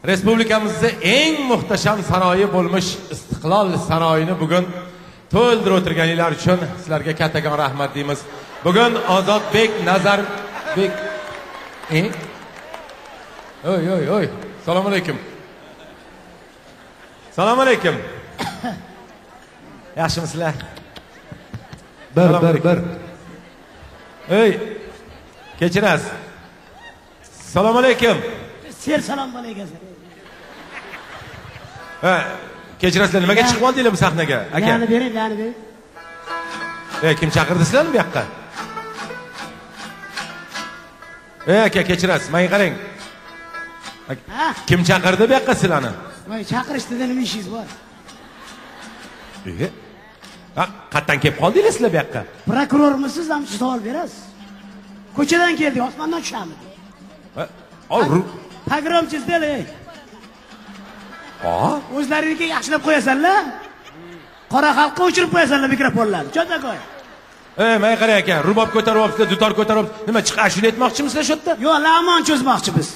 Respublikamizda eng muhtasham saroyi bo'lmish Istiqlol saroyini bugun to'ldirib o'tirganinglar uchun sizlarga kattakon rahmat deymiz. Bugun Ozodbek Nazarbek Oy oy oy. Assalomu alaykum. Assalomu alaykum. Yaxshimisizlar? Bir bir bir. Ey, kechirasiz. Assalomu alaykum. Ser salom alaykum. Ha, kechirasizlar, nimaga chiqib oldinglar bu sahnaga, aka? Lani bering, lani bering. Ey, kim chaqirdi sizlarni bu yoqqa? Ey, aka, kechirasiz, menga qarang. Kim chaqirdi bu yoqqa sizlarni? Voy, chaqirishdi, nima ishingiz bor? Ha, qayerdan kelib qoldinglar sizlar bu yoqqa? Prokurormisiz, ham savol berasiz. Ko'chadan keldik, osmondan tushamiz. Ha, pogromchi sizlar. Ha? O'zlariniki yaxshilab qo'yasanlar. Qora xalqqa o'chirib qo'yasanlar mikrofonlarni. Cho'takoy. Ey, menga qarang aka, rubob ko'tarib olibsizlar, dutor ko'tarib olibsizlar. Nima chiq ashula aytmoqchimisizlar shu yerda? Yo'q, lamon cho'zmoqchimiz.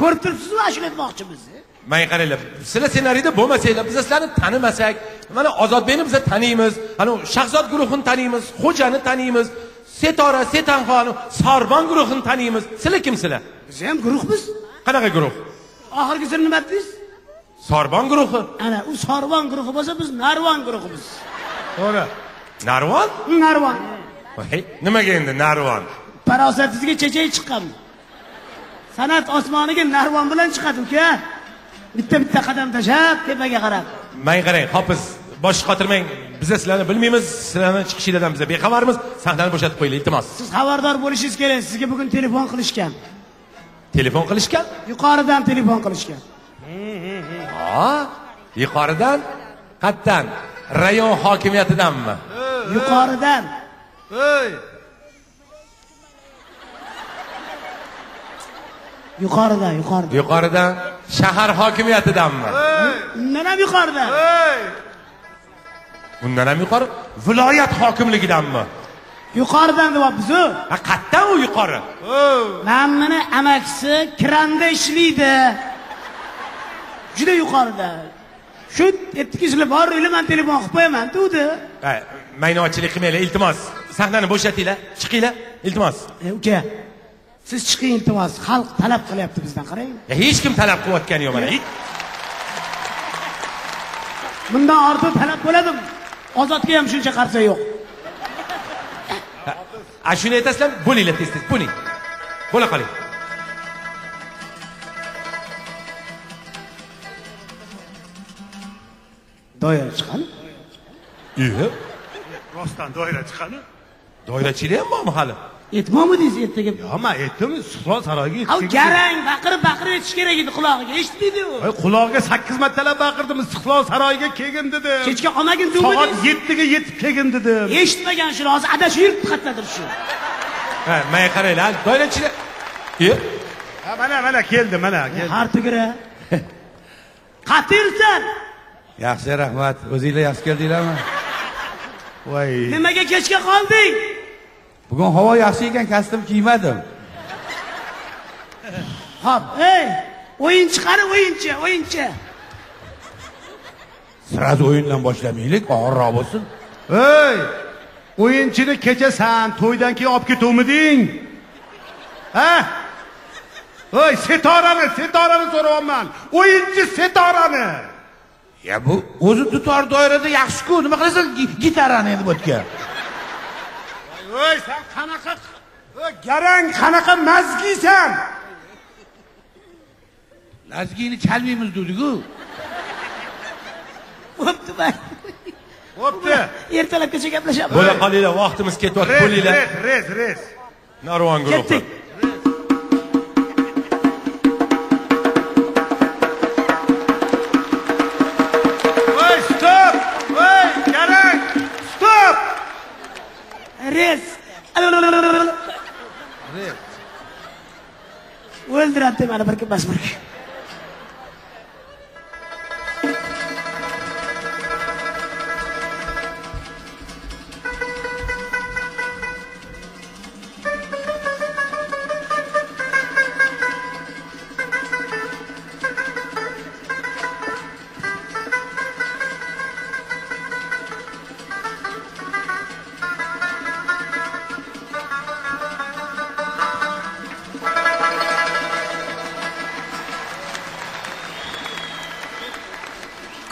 Ko'rib turibsiz-ku, ashula aytmoqchimiz. Menga qaranglar, sizlar ssenariyda bo'lmasanglar, biz sizlarni tanimasak, mana Ozodbekni biz taniymiz, ana Shahzod guruhini taniymiz, Xo'jani taniymiz, Setora, Setanxoni, Sorbon guruhini taniymiz. Sizlar kimsizlar? Biz ham guruhmiz. Qanaqa guruh? Oxirgisini nima dedingiz? Sorbon guruhi. Ana, u Sorbon guruhi bo'lsa, biz Narvon guruhimiz. To'g'ri. Narvon? Narvon. Voy, nimaga endi Narvon? Farosatingizga chechak chiqqan. San'at osmoniga narvon bilan chiqadi uka. Bitta-bitta qadam tashlab tepaga qarab. Menga qarang, hofiz, bosh qotirmang. Biz sizlarni bilmaymiz, sizlarni chiqishinglardan biz bexabarmiz. Sahnani bo'shatib qo'yinglar, iltimos. Siz xabardor bo'lishingiz kerak, sizga bugun telefon qilishgan. Telefon qilishgan? Yuqoridan telefon qilishgan. Ha, yuqoridan? Qayerdan? Rayon hokimiyatidanmi? Yuqoridan. Ey! Yuqoridan, yuqoridan. Yuqoridan shahar hokimiyatidanmi? Undan ham yuqoridan. Undan ham yuqori viloyat hokimligidanmi? Yuqoridan deyapmiz-ku. Ha, qayerdan u yuqori? Mana amakisi kranda ishlaydi. Juda yuqorida. Shu aytdiki, sizlar boringlar, men telefon qilib qo'yaman, dedi. Ha, maynochilik qilmanglar, iltimos. Sahnani bo'shatinglar, chiqinglar, iltimos. Uka, siz chiqing iltimos, xalq talab qilyapti bizdan, qarang. Hech kim talab qilayotgani yo'q mana. Bundan ortiq talab bo'ladimi? Ozodga ham shuncha qarsa yo'q. A shuni aytasizlar, bo'linglar tez-tez, bo'ling. Bo'la qoling. Doira chiqadi? Yo'q. Rostdan doira chiqadi? Doirachilik ham bormi hali? Aytmamidingiz ertaga? Yo'q, men aytdim, Istiqlol saroyiga yetib. Garang, baqirib-baqirib aytish kerak edi qulog'iga, eshitmaydi u. Voy, qulog'iga 8 martalab baqirdim, Istiqlol saroyiga kelgin dedim. Kechga qolmagin degandingiz. Soat 7 ga yetib kelgin dedim. Eshitmagan shuni, hozir adashib yuribdi qayerdadir shu. Ha, menga qaranglar, doirachilar. Yo'q. Ha, mana, mana keldi, mana keldi. Har tugura. Qatirsan. Yaxshi, rahmat. O'zinglar yaxshi keldinglarmi? Voy. Nimaga kechga qolding? Bugun havo yaxshi ekan, kostyum kiymadim. Xo'p, ey, o'yinchi qani, o'yinchi, o'yinchi. Sraz o'yindan boshlamaylik, og'irroq bo'lsin. Ey, o'yinchini kecha san to'ydan keyin olib ketuvmiding? Ha? Ey, Setorani, Setorani so'rayapman. O'yinchi Setorani. Ya bu o'zi dutor doirada yaxshi-ku, nima qilasan gitarani endi bu yerga? Voy, sen qanaqa garang, qanaqa mazgiysan? Lazgini chalmaymiz dedik-ku. Bo'pti, bay. Bo'pti. Ertalabgacha gaplashamiz. Bo'la qolinglar, vaqtimiz ketyapti, bo'linglar. Rez, rez, rez. Narvon guruhi. Ketdik. Voy, stop! Voy, garang! Stop! Rez. Rez. O'ldiradi meni bir kim bas bir.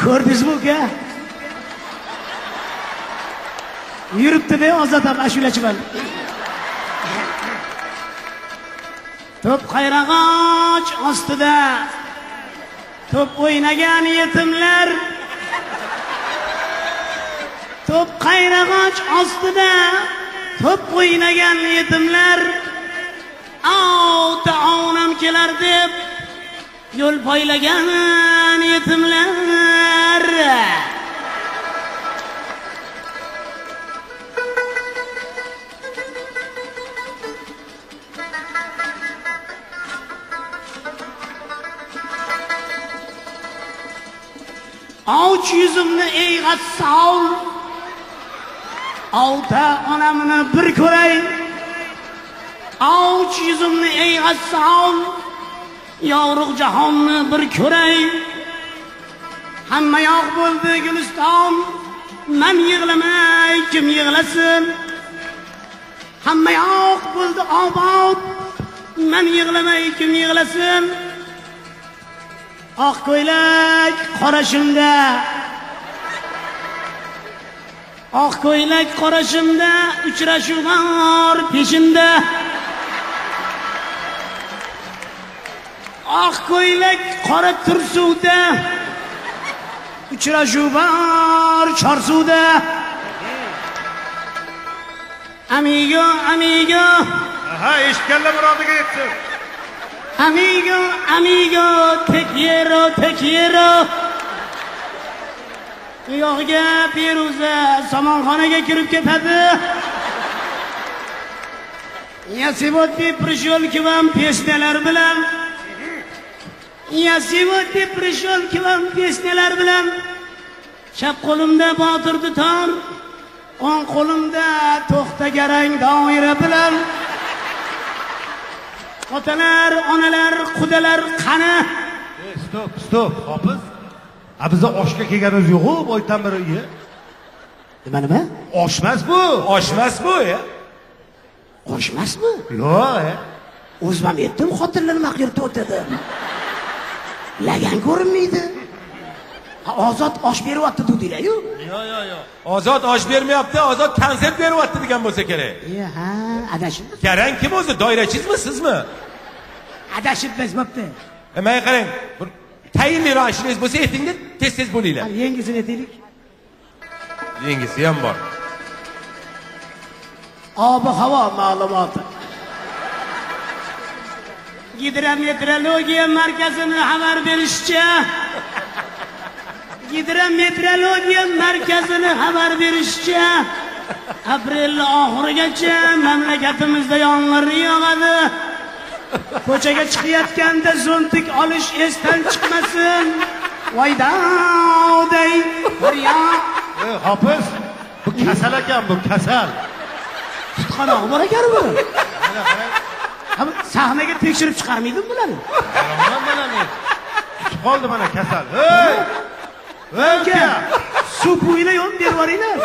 Ko'rdingizmi uka? Yuribdi-da Ozod ham ashulachiman. To'p qayrag'och ostida to'p o'ynagan yetimlar. To'p qayrag'och ostida to'p o'ynagan yetimlar. Ota onam kelar deb yo'l poylagan yetimlar. Och yuzimni ey g'assol, ota onamni bir ko'ray. Och yuzimni ey g'assol, yorug' jahonni bir ko'ray. Hamma yoq bo'ldi guliston, man yig'lamay kim yig'lasin? Hamma yoq bo'ldi obod, man yig'lamay kim yig'lasin? Oq ko'ylak qorashimda, oq ko'ylak qorashimda, uchrashuv bor peshinda. Oq ko'ylak qora tursuvda, uchrashuv bor chorsuvda. Amigo, amigo. Ha, eshitganlar murodiga yetsin. Amigo, amigo, te quiero, te quiero. U yog'iga Feruza somonxonaga kirib ketadi. Я сегодня пришел к вам песняlar bilan. Я сегодня пришел к вам песняlar bilan. Chap qo'limda botir dutor, o'ng qo'limda to'xta garang doira bilan. Otalar, onalar, qudalar qani? Stop, stop, hofiz. A biza oshga kelganimiz yo'q-ku, boydan beri uyi. Nima nima? Oshmas bu. Oshmas bu, ya. Oshmasmi? Yo'q, ya. O'zim ham aytdim, xotinlar nima qilib o'tadi. Lagan ko'rinmaydi. Ha, Ozod osh beryapti dedinglar-yu. Yo'q, yo'q, yo'q. Ozod osh bermayapti, Ozod konsert beryapti degan bo'lsa kerak. Ha, adashibmiz. Garang kim o'zi? Doirachizmi, sizmi? Adashibmiz, bo'pti. Menga qarang, bir tayinliroq ashulangiz bo'lsa aytingda, tez-tez bo'linglar. Hali yangisini aytaylik. Yengisi ham bor. Ob-havo ma'lumoti. Gidrometeorologiya markazini xabar berishicha, Gidrometeorologiya markazini xabar berishicha, aprel oxirigacha mamlakatimizda yomg'ir yog'adi. Ko'chaga chiqayotganda zontik olish esdan chiqmasin. Voy dovday daryo. Hofiz, bu kasal ekan, bu kasal. Tutqanog'i bor ekan bu. Sahnaga tekshirib chiqarmaydimi bularni? Mana tutib qoldi mana kasal. Hey! Aka, suv puyla yo'q berib yuboringlar.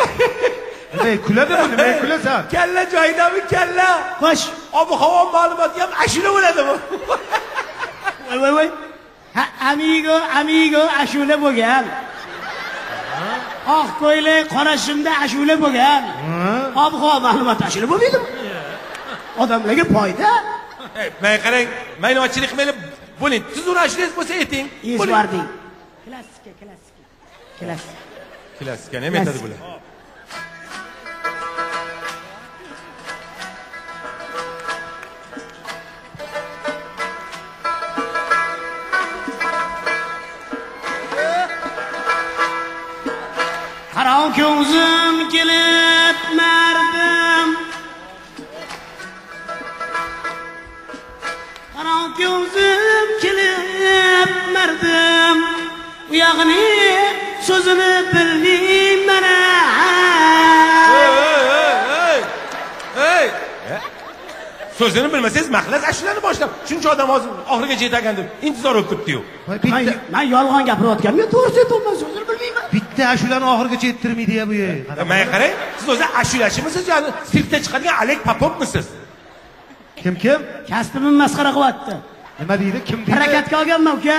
Nima kuladi bu? Nima kulasan? Kalla joyidami kalla? Xo'sh, ob-havo ma'lumoti ham ashula bo'ladimi? Voy voy voy. Ha, amigo, amigo ashula bo'lgan. Oq ko'ylak qorashimda ashula bo'lgan. Ob-havo ma'lumoti ashula bo'lmaydimi? Odamlarga foyda. Menga qarang, maynochilik qilmaylik, bo'ling. Siz uni ashulangiz bo'lsa ayting. Yezvarding. Klassika, klassika. Klassika. Klassika nima aytadi bular? Qaro ko'zim kelib mardim. Qaro ko'zim kelib mardim. U yog'ini so'zini bilmayman. Ey, ey, ey. So'zini bilmasangiz mahlas ashulani boshlab, shuncha odam hozir oxirigacha yetagan deb intizor bo'lib turibdi-yu. Men yolg'on gapirayotganim yo'q, to'g'risi aytyapman, so'zini bilmayman. Bitta ashulani oxirigacha yettirmaydi-ya bu. Menga qarang, siz o'zi ashulachimisiz yo sirkda chiqadigan Alek Popovmisiz? Kim kim? Kasbimni masxara qilyapti. Nima deydi? Kim deydi? Harakatga olganman uka.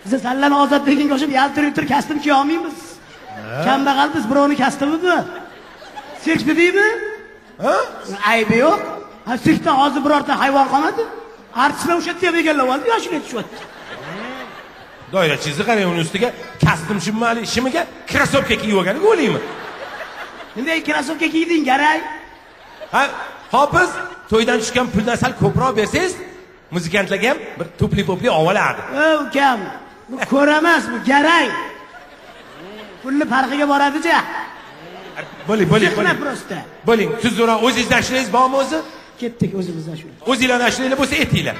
Biz sallani Ozodbekning qo'shib yaltir-yultir kastim kiya olmaymiz. Kambag'al biz birovni kastimi bu? Sirk dedingmi? Ha? Aybi yo'q. Ha, sirkda hozir birorta hayvon qolmadi. Artistlar o'sha yerda ham egallab oldi, yoshini tushyapti. Doirachingizni qarang, uni ustiga kastim shimali shimiga krossovka kiyib olganiga o'ylayman. Bunday krossovka kiyding, garay. Ha, hofiz, to'ydan tushgan puldan sal ko'proq bersangiz, muzikantlarga ham bir tupli-popli olardi. Ukam, bu ko'r emas, bu garang. Pulni farqiga boradi-cha. Bo'ling, bo'ling, bo'ling. Prosta. Bo'ling, tuzukroq o'zingiz ashularingiz bormi o'zi? Ketdik o'zimiz ashula. O'zinglarni ashulanglar bo'lsa aytinglar.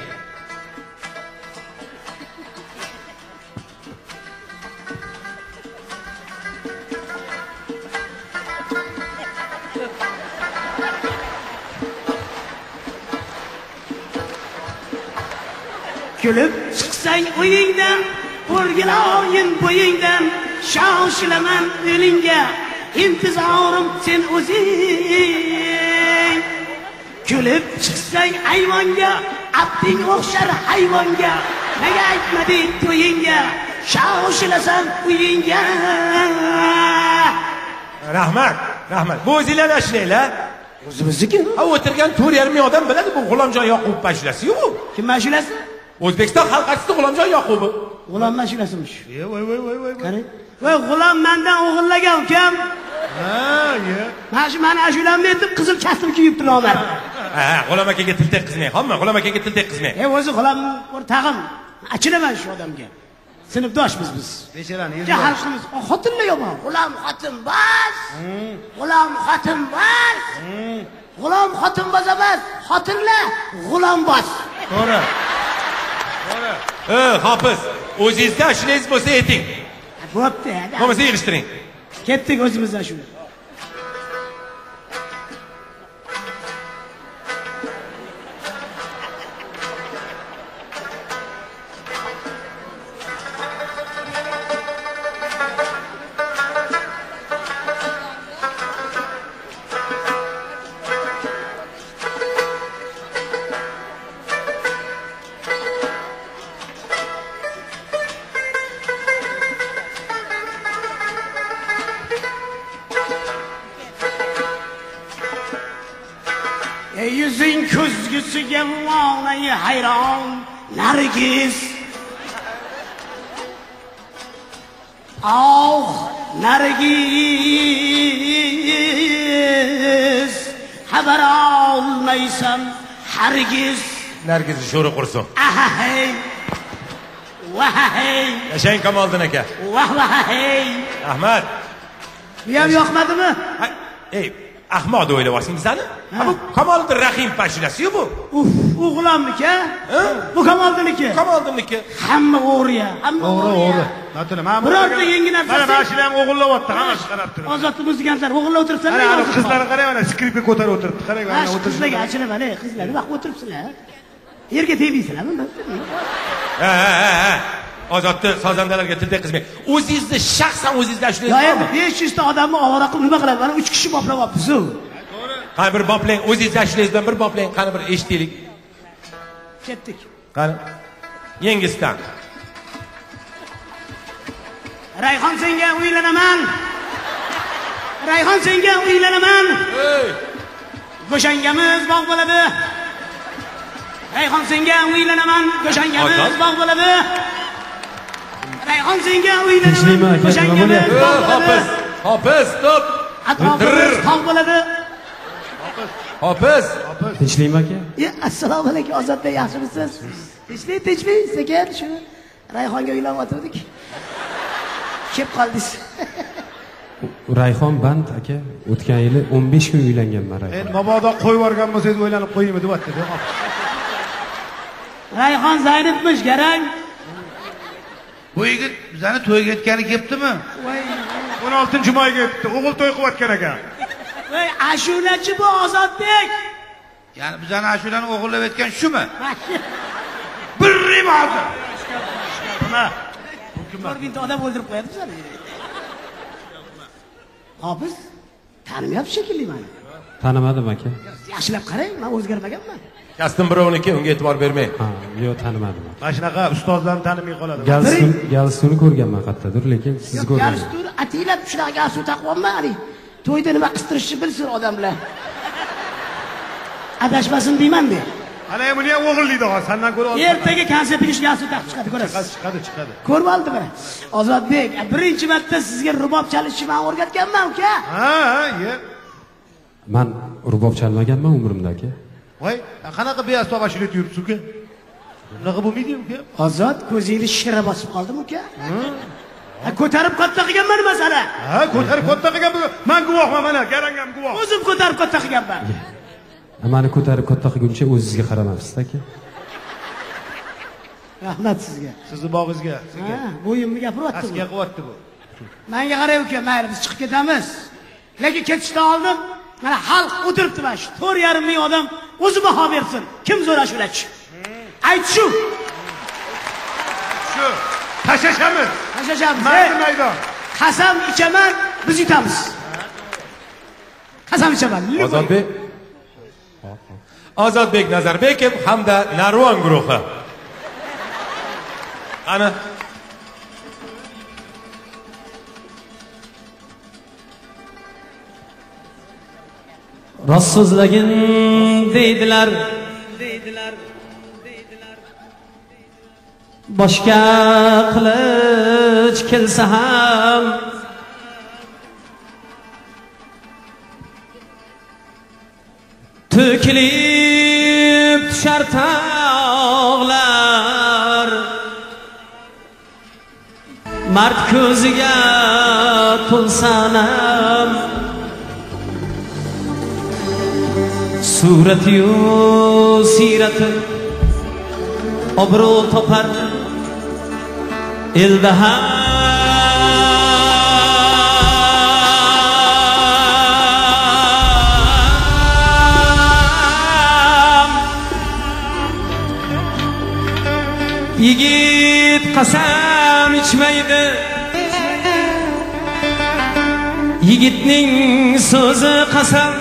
Kulib chiqsang uyingdan, o'rgiloyin bo'yingdan, shoshilaman elingga, intizorim sen o'zing. Kulib chiqsang ayvonga, abding o'xshar hayvonga, nega aytmading to'yingga, shoshilasan uyingga. Rahmat, rahmat. Bu o'zinglarni ashlanglar. O'zimizniki. Ha, o'tirgan 4,5 ming odam biladi bu G'ulomjon Yoqubov ashulasi-ku bu. Kim ashulasi? O'zbekiston xalq artisti G'ulomjon Yoqubov. G'ulom ashulasimush. Voy voy voy voy. Qarang. Voy, G'ulom mendan o'g'illagan ukam. Ha, ye. Mana shu meni ashulamni aytib qizil kastim kiyibdi nomard. Ha, G'ulom akaga til tekkizmang, hamma G'ulom akaga til tekkizmang. O'zi G'ulom o'rtog'im. Achinaman shu odamga. Sinfdoshmiz biz. Bechorani yezi. Xalqimiz xotinlar yomon. G'ulom xotin bas. G'ulom xotin bas. G'ulom xotin bos emas, xotinlar g'ulom bos. To'g'ri. To'g'ri. Hofiz, o'zingizda ashulangiz bo'lsa ayting. Bo'pti. Bo'lmasa yig'ishtiring. Ketdik o'zimiz ashula. Yuzing ko'zgusiga vonay hayron Nargiz. Oh Nargiz, xabar olmaysan hargiz. Nargizni sho'ri qursin. Ahey. Vahey. Yashang Kamoliddin aka. Vah vahey. Rahmat. Bu ham yoqmadimi? Ey, ahmoq deb o'ylayapsizmi bizani? Ha, bu Kamoliddin Rahim ashulasi-yu bu. Uf, u G'ulomniki? Bu Kamoliddiniki. Kamoliddiniki. Hamma o'g'ri-ya, hamma o'g'ri. Natuna, mana birorta yangi narsa. Mana mana ham o'g'irlayapti, hammasi qarab turibdi. Ozodni muzikantlar o'g'irlab o'tiribsizlar. Mana qizlarni qarang, mana skripka ko'tarib o'tiribdi. Qarang, mana o'tiribdi. Qizlarga achinaman, ey, qizlar, nima qilib o'tiribsizlar? Yerga tegmaysizlarmi? Ha, ha, ha. Ozodni sozandalarga til tekkizmang. O'zingizni shaxsan o'zingizni ashulangiz. Yo, endi 500 ta odamni ovora qilib nima qiladi? Mana 3 kishi boplab olibsiz. To'g'ri. Qani bir boplang, o'zingizni ashulangiz bilan bir boplang, qani bir eshitaylik. Ketdik. Qani. Yengisidan. Rayhon senga uylanaman. Rayhon senga uylanaman. Ey! Go'shangamiz bog' bo'ladi. Rayhon senga uylanaman, go'shangamiz bog' bo'ladi. Rayhon senga uylanaman, go'shangamiz bog' bo'ladi. Hofiz, hofiz, stop. Atrofimiz tog' bo'ladi. Hofiz. Tinchlikmi aka? Assalomu alaykum Ozodbek, yaxshimisiz? Tinchlik, tinchlik, sekin shu Rayhonga uylanib o'tirdik. Kelib qoldingiz. Rayhon band aka, o'tgan yili 15 kun uylanganman Rayhon. Endi mabodo qo'yib yuborgan bo'lsangiz o'ylanib qo'yaymi deyapti. Rayhon Zaynabmish, garang. Bu yigit bizani to'yga yetgani kelibdimi? 16-mayga kelibdi. O'g'il to'y qilayotgan ekan. Voy, ashulachi bu Ozodbek. Ya'ni bizani ashulani o'g'irlab etgan shumi? Bir hozir. Nima? Bir mingta odam o'ldirib qo'yadi bizani. Hofiz, tanimayapsiz shekilli meni. Tanimadim aka. Yaxshilab qarang, men o'zgarmaganman. Kastim birovniki, unga e'tibor bermang. Ha, yo'q, tanimadim. Mana shunaqa ustozlarni tanimay qoladi. Galstukni ko'rganman qayerdadir, lekin sizni ko'rmadim. Galstuk atilab shunaqa galstuk taqyapman, hali. To'yda nima qistirishni bilsin odamlar. Adashmasin deyman-da. Ana buni ham o'g'irlaydi hozir, sandan ko'ra oladi. Ertaga konsertga shu galstuk taqib chiqadi, ko'rasiz. Chiqadi, chiqadi. Ko'rib oldi mana. Ozodbek, birinchi marta sizga rubob chalishni men o'rgatganman, uka. Ha, ha, ye. Men rubob chalmaganman umrimda, aka. Voy, qanaqa beasob ashula yuribsiz, uka? Bunaqa bo'lmaydi, uka. Ozod, ko'zingizni shira bosib qoldimi, uka? Ha, ko'tarib katta qilganman masala. Ha, ko'tarib katta qilganman. Men guvohman mana, garangam guvoh. O'zim ko'tarib katta qilganman. Mani ko'tarib katta qilguncha o'zingizga qaramabsiz, aka. Rahmat sizga. Sizni bog'ingizga, sizga. Ha, bo'yimni gapiryapti bu. Pastga qilyapti bu. Menga qarang, uka, mayli biz chiqib ketamiz. Lekin ketishdan oldin mana xalq o'tiribdi mana shu 4,5 ming odam o'zi baho bersin. Kim zo'r ashulachi? Ayt shu. Shu. Tashashamiz. Tashashamiz. Mardi maydon. Qasam ichaman, biz yutamiz. Qasam ichaman. Ozodbek. Ozodbek Nazarbekov hamda Narvon guruhi. Ana rost so'zlagin deydilar, boshga qilich kelsa ham to'kilib tushar tog'lar, mard ko'ziga to'lsanam surati-yu siyrati obro' topar elda ham. Yigit qasam ichmaydi, yigitning so'zi qasam.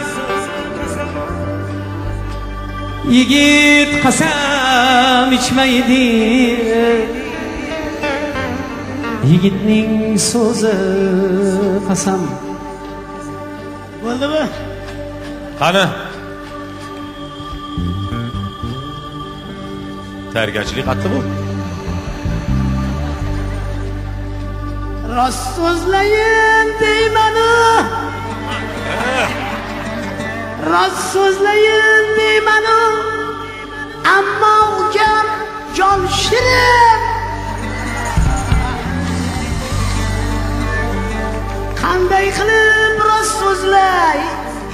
Yigit qasam ichmaydi, yigitning so'zi qasam. Bo'ldimi? Qani? Tayyorgarchilik qattiq bu. Rost so'zlayin deymanu, rost so'zlayin deymanu, ammo ukam jon shirin. Qanday qilib rost so'zlay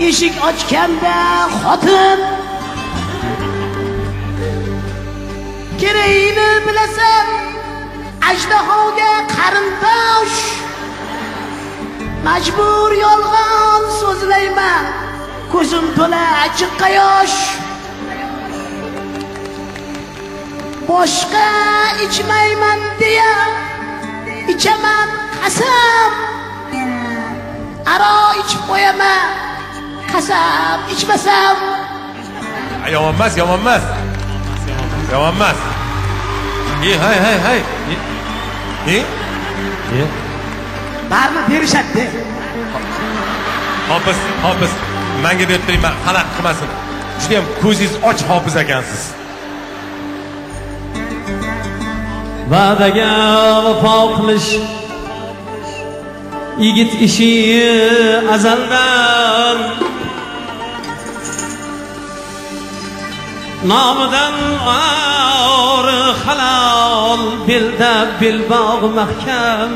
eshik ochganda xotin? Keragini bilasan, ajdahoga qarindosh. Majbur yolg'on so'zlayman, ko'zim to'la achchiqqa yosh. Boshqa ichmayman deya ichaman qasam. Aroq ichib qo'yaman, qasam ichmasam. Yomon emas, yomon emas. Yomon emas. Hey, hey, hey, hey. Hey? Hey. Baribir berishadi. Hofiz, hofiz, menga berib turing, men xalaqit qilmasin. Juda ham ko'zingiz och hofiz ekansiz. Va'daga vafo qilish yigit ishi azaldan, nomidan or halol belda belbog' mahkam.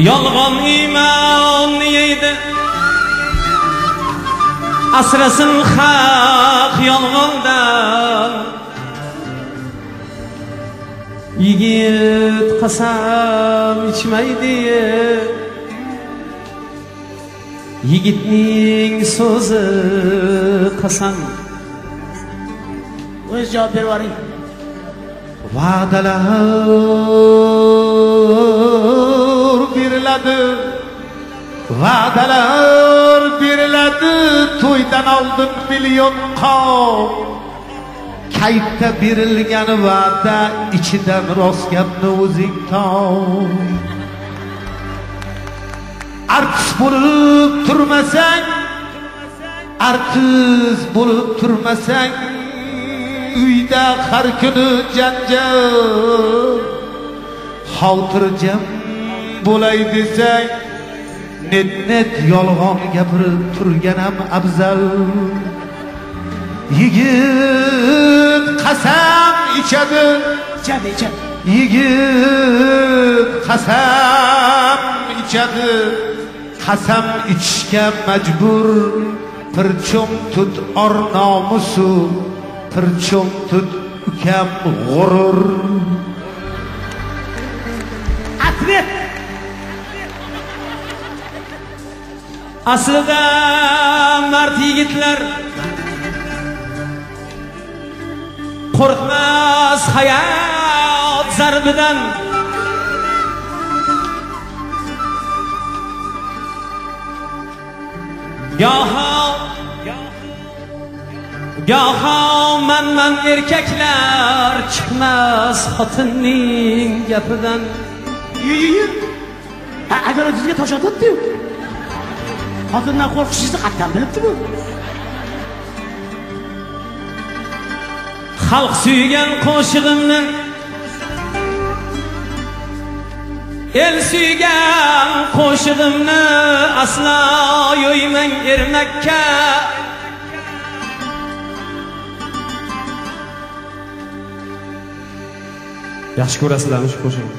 Yolg'on iymonni yeydi, asrasin haq yolg'ondan. Yigit qasam ichmaydi, yigitning so'zi qasam. O'z javob berib yuboring. Va'dalar beriladi, va'dalar beriladi. beriladi to'ydan oldin million qop. Kayfda berilgan va'da ichidan rost gapni o'zing top. Artist bo'lib turmasang, artist bo'lib turmasang, uyda har kuni janjal. Xotirjam bo'lay desang, net-net yolg'on gapirib turgan ham afzal. Yigit qasam ichadi, ichadi, ichadi. Yigit qasam ichadi, qasam ichishga majbur. Pirchom tut or nomusu, pirchom tut ukam g'urur. Ответ. Aslida mard yigitlar qo'rqmas hayot zarbidan. Goho manman erkaklar chiqmas xotinning gapidan. Agar o'zingizga tosh otibdi-yu. Xotindan qo'rqishingizni qatdan bilibdi bu. Xalq suygan qo'shig'imni, el suygan qo'shig'imni aslo yo'ymang ermakka. Yaxshi ko'rasizlarmi shu qo'shiqni?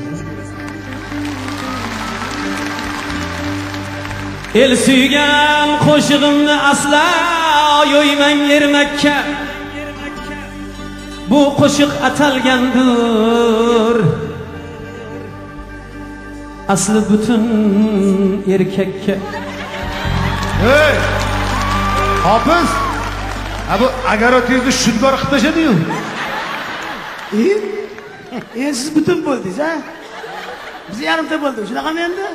El suygan qo'shig'imni aslo yo'ymang ermakka. Bu qo'shiq atalgandir asli butun erkakka. Hey! Hofiz! Bu agarotingizni shudgor qilib tashladi-yu. Endi siz butun bo'ldingiz, ha? Biz yarimta bo'ldik. Shunaqami endi?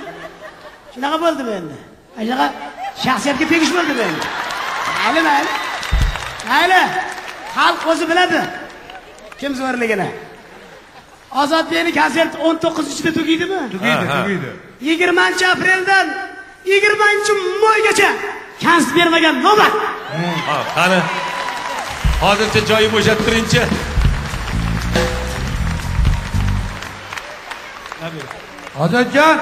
Shunaqa bo'ldimi endi? Shunaqa shaxsiyatga tegish bo'ldimi endi? Mayli, mayli. Mayli. Xalq o'zi biladi kim zo'rligini. Ozodbekning konserti 19-da tugaydimi? Tugaydi, tugaydi. 20-apreldan 20-maygacha konsert bermagan navbat. Ha, qani. Hozircha joyi bo'shatib turingchi. Ozodjon,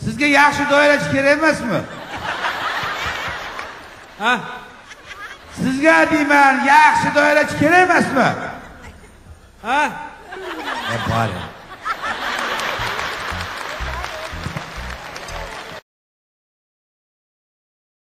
sizga yaxshi doirachi kerak emasmi? Ha? Sizga deyman, yaxshi doirachi kerak emasmi? Ha? Bor.